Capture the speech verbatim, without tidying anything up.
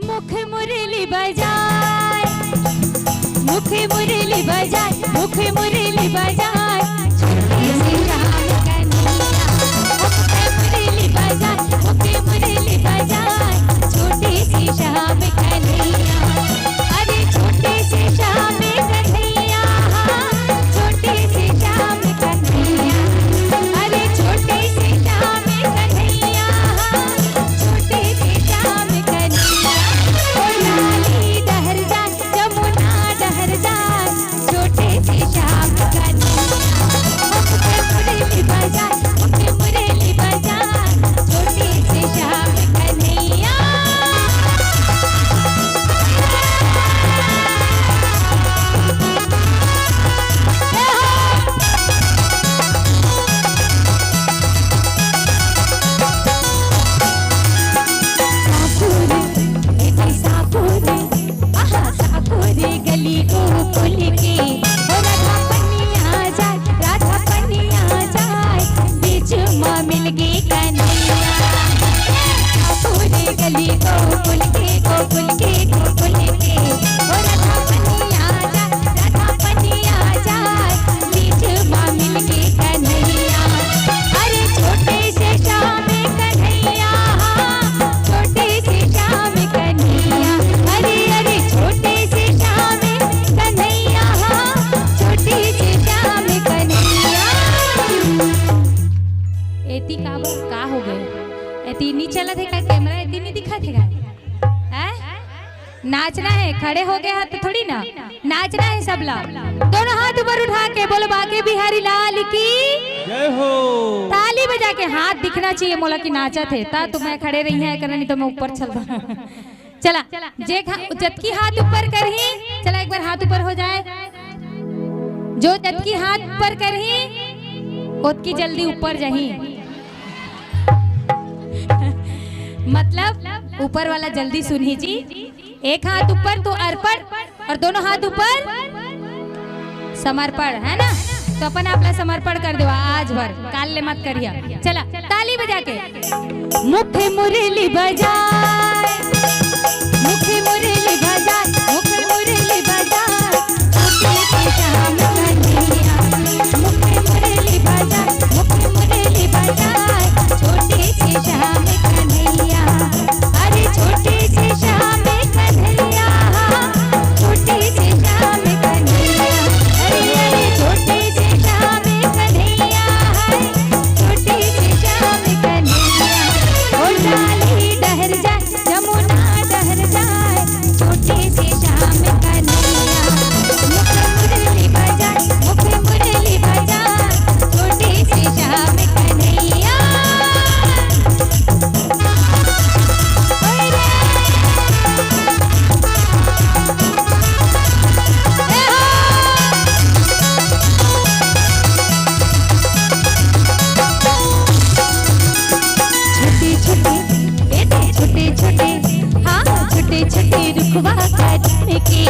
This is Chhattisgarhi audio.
मुख मुरली बजाए, मुख मुरली बजाए, मुख मुरली बजाए, छोटे से श्याम कन्हैया। मुख मुरली बजाए, मुख मुरली बजाए, छोटे से श्याम कन्हैया। अरे छोटे से श्याम कन्हैया, छोटे से श्याम कन्हैया। अरे छोटे से श्याम कन्हैया, छोटे से श्याम कन्हैया। ओ लाली डहर जाए, जमुना डहर जाए, छोटे से श्याम कन्हैया। मुख मुरली बजाए, मुख मुरली बजाए, छोटे से श्याम कन्हैया। सापुर, ए जी सापुर, आहा सापुर गली गोकुल के, ओ राधा पनिया जाए, राधा पनिया जाए, बीच मा मिल गे कन्हैया। सापुर गली गोकुल के, गोकुल के, गोकुल के, ओ राधा पनिया जाए, राधा पनिया जाए, बीच मा मिल गे कन्हैया। अरे छोटे से श्याम कन्हैया, छोटे से श्याम कन्हैया। अरे, अरे, छोटे से श्याम कन्हैया, छोटे से श्याम कन्हैया। एती का बर, का हो गए? एती नी चलत हे का कैमरा? एती नी दिखत हे का? हैं? नाचना हे, खड़े हो गए हा तो थोड़ी ना, नाचना हे सबला। दोनों हाथ ऊपर उठा के बोलो बांके बिहारी लाल की। जय हो। ताली बजा के, हाथ दिखना चाहिए मोला कि नाचत हे, ता तो मैं खड़े रही है करना, नहीं तो मैं ऊपर चल। चला, जे खा-, जतकी हाथ ऊपर करही, चला एक बार हाथ ऊपर हो जाए। जो जतकी हाथ ऊपर करही, ओतकी जल्दी ऊपर जाही। मतलब ऊपर वाला जल्दी सुनही जी। एक हाथ ऊपर तो अर्पण और दोनों हाथ ऊपर समर्पण, है ना? तो अपन आप ला समर्पण कर देवा आज भर, काल ले मत करिया। चला, ताली बजा के। मुख मुरली बजाए, मुख मुरली बजाए, मुख मुरली बजाए, छोटे से श्याम कन्हैया। मुख मुरली बजाए, मुख मुरली बजाए, छोटे से श्याम कन्हैया। अरे छोटे से श्याम कन्हैया, छोटे से श्याम कन्हैया। अरे, अरे, छोटे से श्याम कन्हैया है, छोटे से श्याम कन्हैया। ओ लाली डहर जा, जमुना डहर जाए, छोटे से श्याम कन्हैया। मुख मुरली बजाए, मुख मुरली बजाए, छोटे से श्याम कन्हैया। ओए रे। ए हो। छोटे छोटे, ए दे छोटे छोटे, हाँ, छोटे छोटे रुखवा कदम के,